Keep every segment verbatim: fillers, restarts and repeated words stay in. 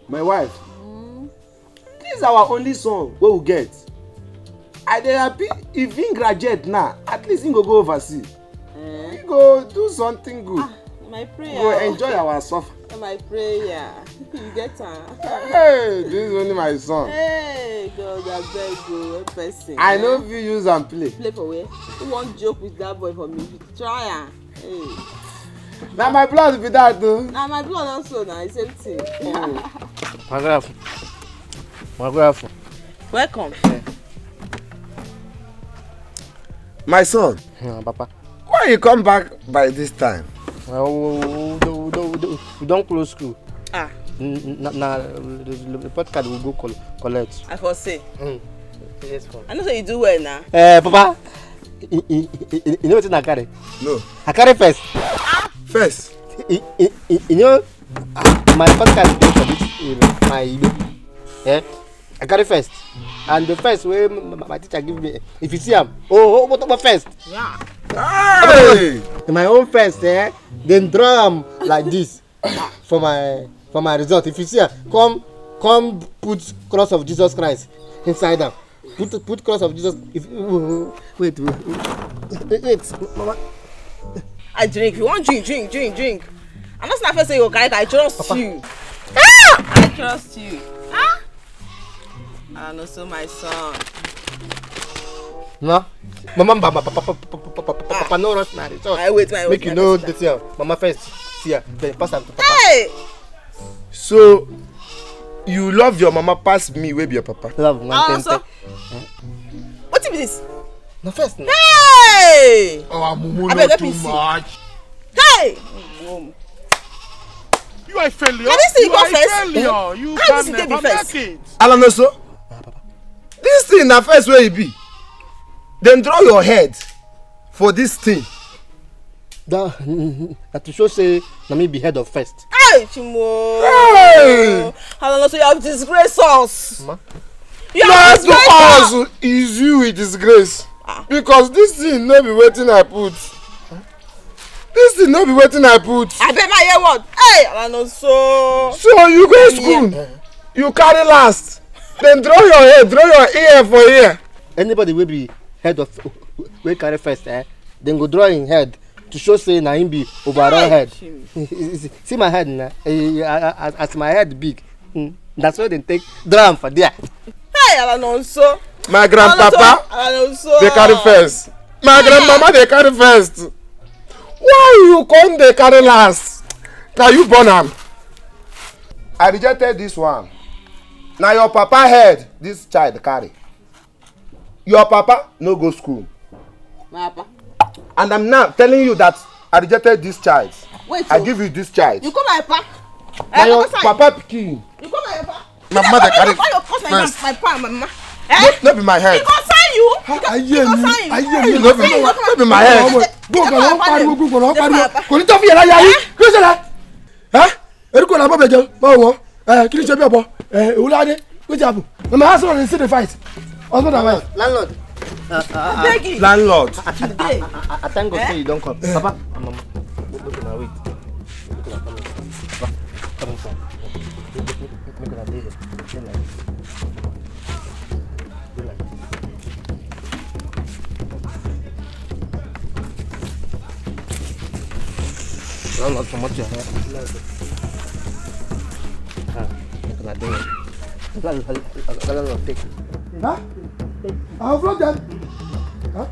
My wife, this is our only son wey we get. I dey happy if he graduate now, at least he go go overseas. He go do something good. Ah, my prayer. We go enjoy our suffer. Na my prayer. You get am. Hey, this is only my son. Hey, God, abeg o, help person. I no fit use am play. Play for where? Who wan joke with that boy for me? Try am. Hey. Na my blood be that o. Na my blood also na, same thing. My graph. My graph. Welcome. My son, papa, why you come back by this time? Well, we, we, we, we, we, we don close school. Ah. N- n- Na, na the, the, the report card we go col- collect. I for say. Mm. Yes, for. I Know say you do well now. Eh, papa, you, you, you, you know wetin I carry? No. I carry first. First. You, you, you, you know, my report card dey for this, uh, my Igbo. Eh? I carry first. And the first wey m- m- my teacher give me, if you see am, oh, oh, what about first? Yeah. Hey! My own first, eh? Then draw am like this for my for my result. If you see am, come come put cross of Jesus Christ inside am. Put put cross of Jesus. If wait wait wait, mama. I drink. If you want drink, drink, drink, drink. I'm not saying first say you carry. I trust you. Ah! I trust you. Ah? I know so my son. No. Mama, papa, papa, papa, papa, papa, papa, no rush my result. I wait, I wait. Make you know this year. Mama first. See ya. Then pass am to papa. Hey! So, you love your mama pass me, wey be your papa? Love, man. Ah, so? Wetin be this? Na first na. Hey! Our mumu. Abeg, no let me too see. Much. Hey! You are a failure. Can this thing you go are a first? Failure. You can never make it. Alanoso, this thing na first wey e be. Then draw your head for this thing. That, that to show say na me be head of first. Hey, Chimo. Hey! Alanoso, you have disgraced us. Ma? You have disgraced us. Not us, is you we disgrace. Ah. Because this thing no be wetin I put. This thing no be wetin I put. I bet my hear word. Hey, Alanoso. So you go school, you carry last. Then draw your head, draw your ear for here. Anybody wey be head of, wey carry first, eh? Then go draw him head to show say na him be overall head. See my head na, eh, eh, as my head big, hmm, that's why dem take draw am for there. Hey, Alanoso. My grandpapa, Alanoso, dey carry first. My grandmama dey carry first. Why you come dey carry last? Na you born am. I rejected this one. Na your papa head this child carry. Your papa no go school. My papa. And I'm now telling you that I rejected this child. Wait, I give you this child. You come my papa. Na your papa pikin. You come my papa. My mother carry first. Why you cause my papa, mama? Eh? No, no be my head. You go sign you. Ayé mi, ayé mi. No be my head. Gbogbo ọ̀rọ̀ pariwo, gbogbo ọ̀rọ̀ pariwo. Kò ní tó fi yàrá yàrá. Kí ló ṣẹlẹ̀? Ẹ́? Eruku na bọ́bẹ̀ jẹun, máa wọ̀. Ẹ, kí ni ṣe bí ọ̀bọ? Ẹ, Ewúládé, wetin happen? Na my husband dey still dey fight. Husband and wife. Landlord. Beg you. Landlord. Today. I, I, I thank God say you don come. Papa, mama, make una wait. Make una come in. Papa, come inside. Make, make, make una dey here. Dey like this. Landlord, comot your hair. Ah, make una dey. Landlord, take. Huh? I will flog them. Huh?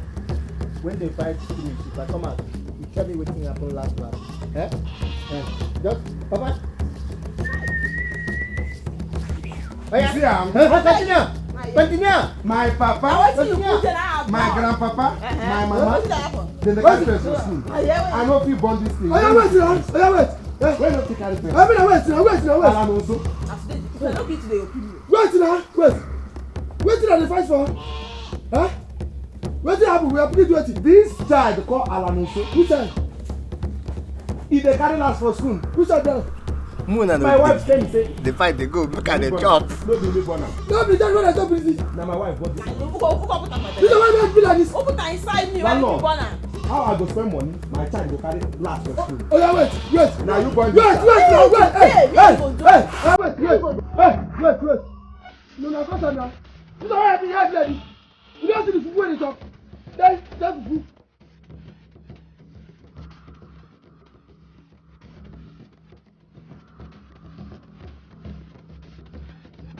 When they fight finish, if I come out, you tell me wetin happen last last. Eh? Eh. Just, Papa. Oya. You see am? Eh, eh, continue. Continue. My papa, my grandpapa, my mama, dem dey carry first for school. I no fit born this thing. Oya, wait now. Oya, wait. Eh. Wey no fit carry first? I mean, wait now, wait now, wait. Alanoso. Wait now, wait. Wetin I dey fight for? Huh? Wetin happen? We are plead wetin? This child called Alanoso. Which child? He dey carry last for school. Which child? Muna no. My wife tell me say the fight dey go. Make I dey chop. No be me born am. No be that one I talk be this. Na my wife born this. This one wey be like this. Open am inside me. Why you born am? How I go spend money? My child go carry last for school. Oya, wait, wait. Na you born this. Wait, wait, wait, wait. Hey, hey, hey, wait. Hey, wait, wait. No, na question now. You don't have the head like this. You don't see the food wey dey chop. That, that food.